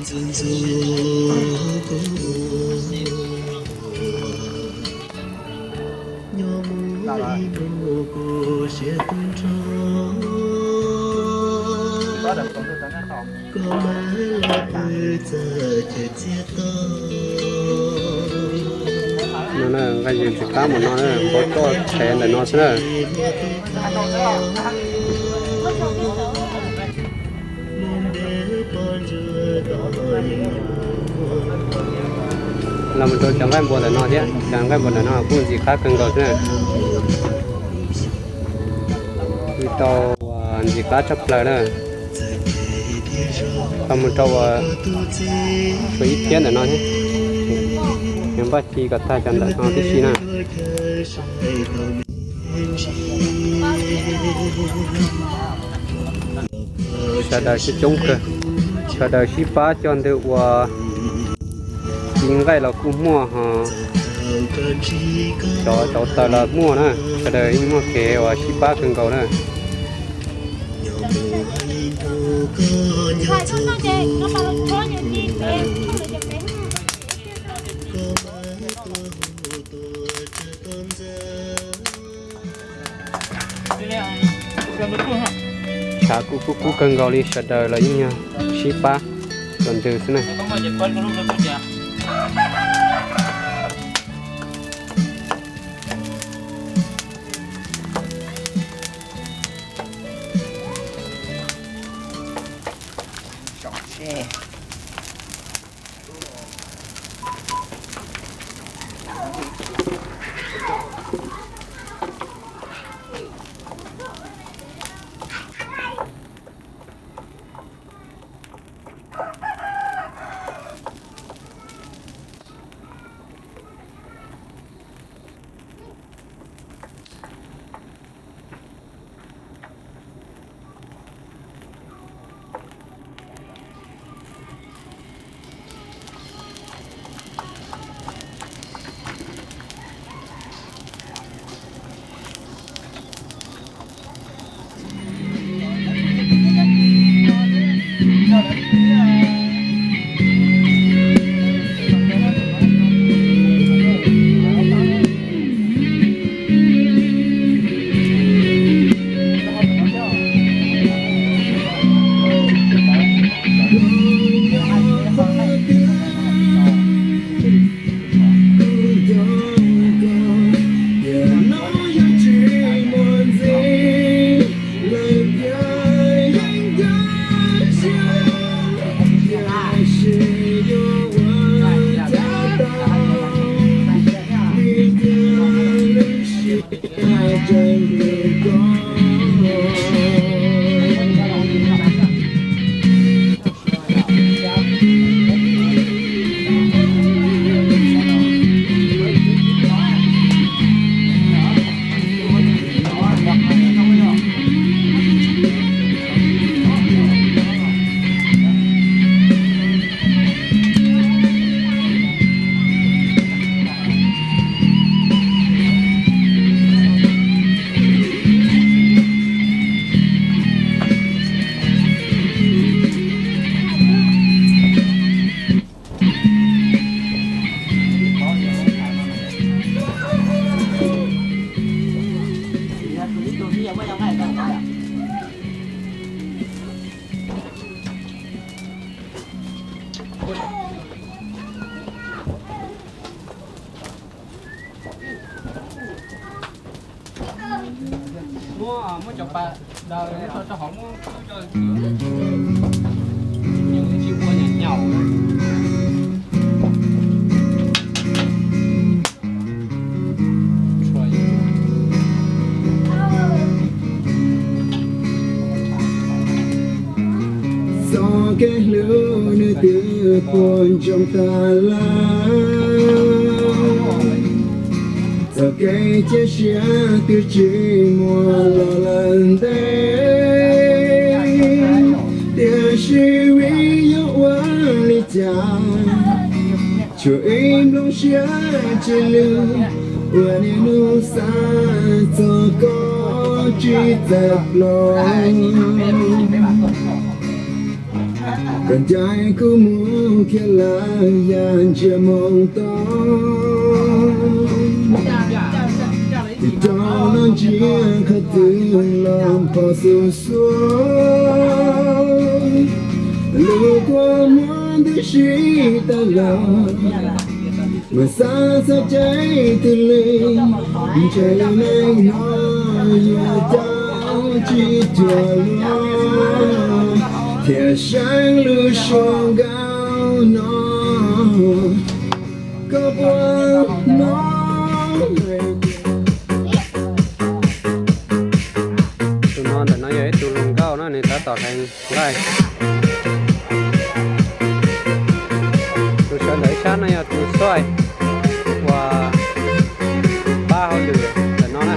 No na, nqaij ntses ntxim qab mus no na, npau toj tshev ntawm no xwb na. Los mus rau cov nqaij npua ntawm no thiab, cov nqaij npua ntawm no kuj ntxim qab kawg nkaus xwb na. Ib tau ntxim qab tshaj plaws na. Los mus rau uas ib thiab ntawm no thiab, npaj ci kom tag cov ntawm no tib si na. Sawv daws coob coob kawg, sawv daws sib pab coj ntawm uas ci nqaij los kuj muaj ho, cov tauv taws los muaj na, sawv daws yeej muaj kev uas sib pab kawg nkaus na. Tshav kuj kub kub kawg nkaus li, sawv daws los yeej yog sib pab tus ntws xwb na. Muab, muab cov pas daws rau hauv, muab kub rau, nws tsis ua nyaum nyaum. Txoj kev hlub nws twb puas ntsoog tas lawm, txoj kev cia siab twb tsis muaj los lawm ntev. Tiam sis vim yog ua li cas, tsuas ib nplooj siab tsis lwj, ua niaj hnub xav txog koj tsis txawj plaub. Koj ncaim kuv mus khiav lawm yam ntsia moo toj. Tim rau no ntsia qhov twg los pom xu xuav. Lub kua muag ntws si tawg los, mas xav xav caij twg li, ntshe yus neej no yuav caum tsis cuag luag, thiaj seev lub suab nkauj no. Koj puas hnov? Tus no ntawm no yog ib tug hluas nkauj na, nws tab tom hlees nqaij. Tus sawv ntawm ib sab no yog tus xoj uas pab hauj lwm ntawm no na.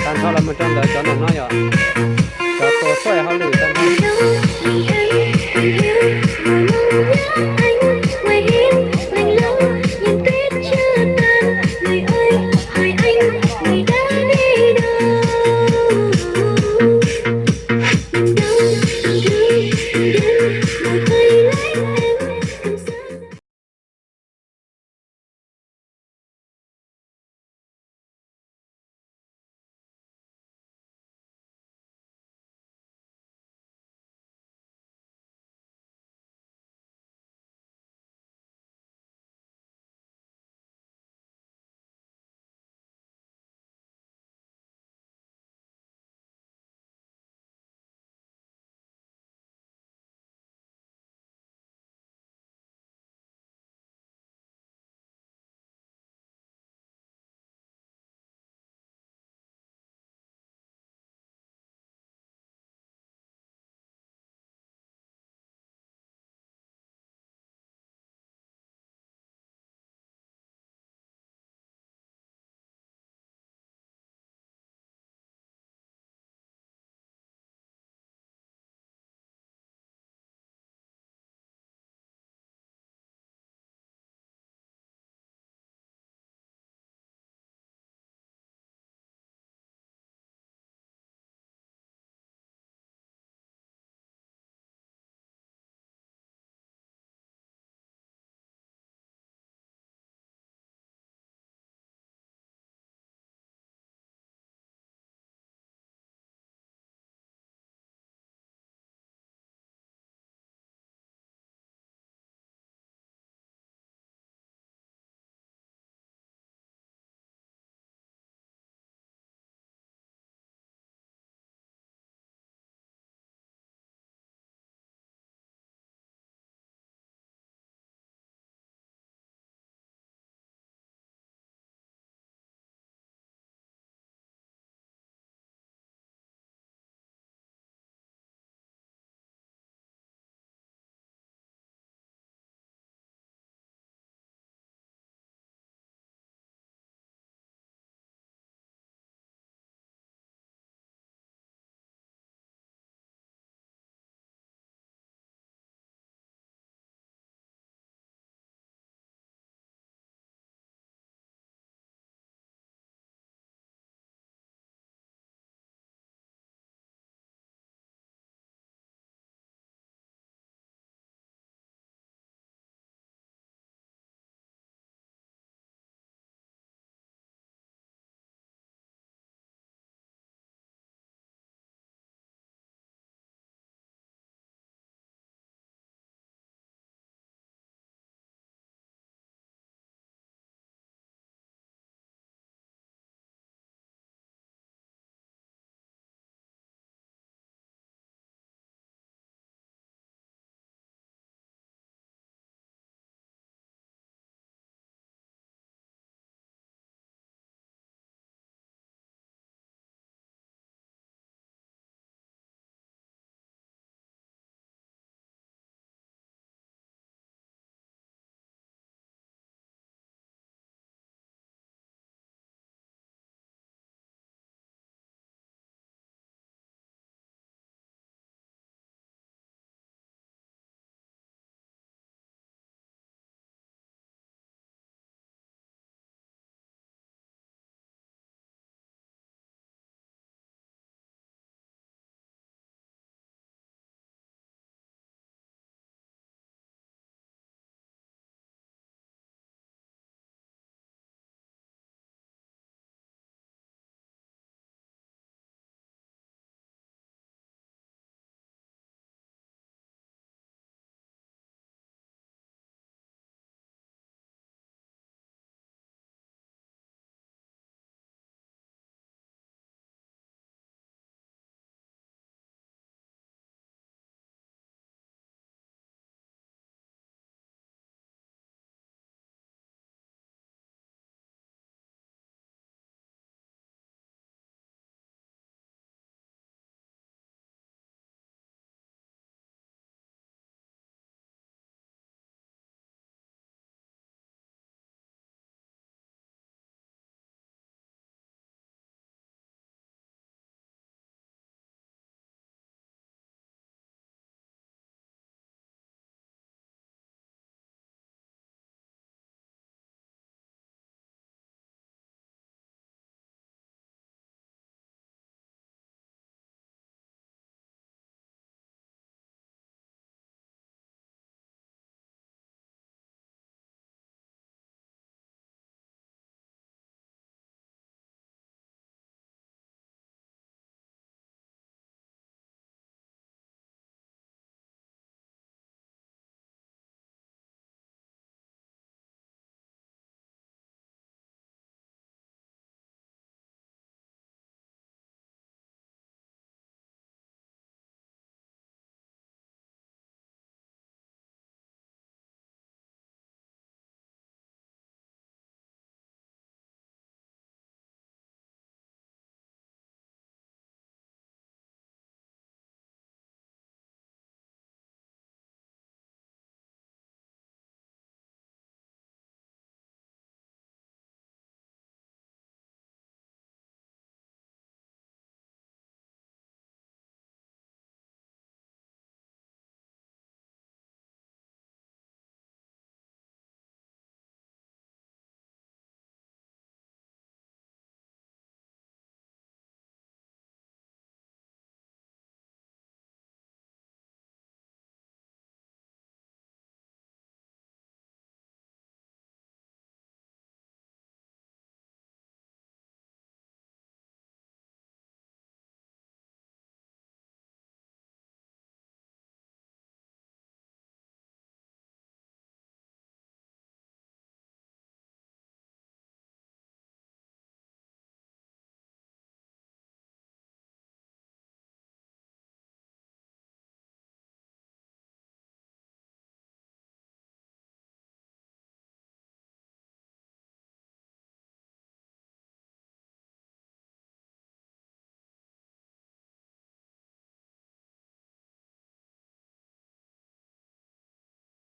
Tag nrho los mus rau ntawm cov ntawm no yog